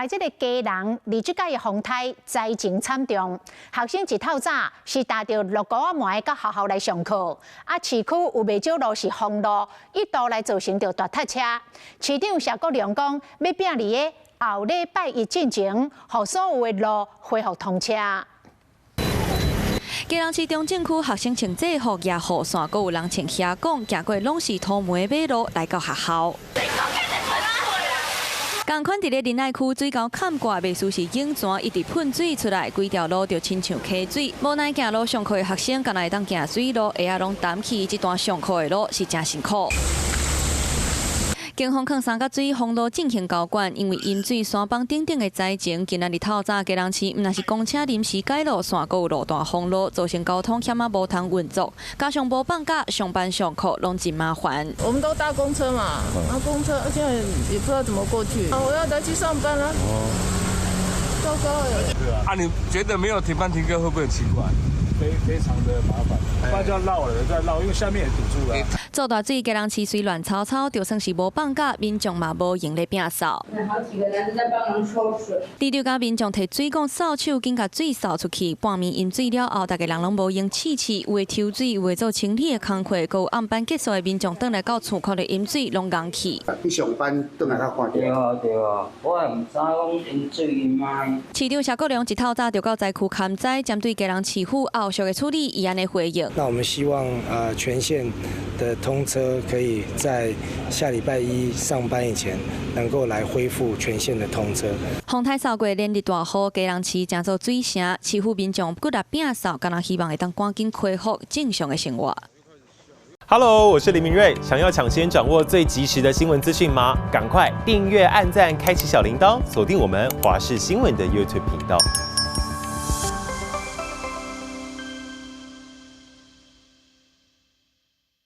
來這个基隆二這擺的風颱災情慘重，學生一透早是踏著落糊仔糜到學校來上課。啊，市區有袂少路是封路，一度來造成著大塞車。市長謝國樑講，欲拚佇个後禮拜一進前，予所有的路恢復通車。基隆市中正區學生穿制服舉雨傘，閣有人穿靴管，行過攏是土糜馬路來到學校。仝款佇咧仁愛區水溝崁蓋，袂輸是湧泉，一直噴水出來，規條路就親像溪水。無奈行路上課的學生，敢若會當行水路，鞋仔攏澹去，這段上課的路是誠辛苦。警方囥三角錐封路進行交管，因為淹水山崩等等的災情，今仔日透早基隆市毋但是公車臨時改路線，閣有路段封路，造成交通險仔無通運作，加上無放假上班上課攏真麻煩。我們都搭公車嘛，那公車現在也不知道怎麼過去。我要再去上班啦。糟糕了。啊，你覺得沒有停班停課會不會很奇怪？非常的麻煩，不然就要繞了，再繞，因為下面也堵住了。做大水，基隆市雖亂糟糟，就算是無放假，民眾嘛無閒咧摒掃。好幾個人在幫忙抽水。里長佮民眾提水管掃帚，緊共水掃出去。半暝淹水了後，逐家人攏無閒試試，有的抽水，有的做清理的工課，閣有暗班結束的民眾轉來到厝口咧飲水，攏𠢕去。去上班轉來較看。對啊對啊，我也毋知講淹水淹嘛。市長謝國樑一透早就到災區勘災，針對基隆市府後續的處理，伊按呢回應。那我們希望全線的通車可以在下禮拜一上班以前，能夠來恢復全線的通車。風颱掃過連日大雨，基隆市成做水城，市府民眾骨力摒掃，敢若希望會當趕緊恢復正常的生活。 Hello，我是林明瑞，想要搶先掌握最及時的新聞資訊嗎？趕快訂閱、按讚、開啟小鈴鐺，鎖定我們華視新聞的 YouTube 頻道。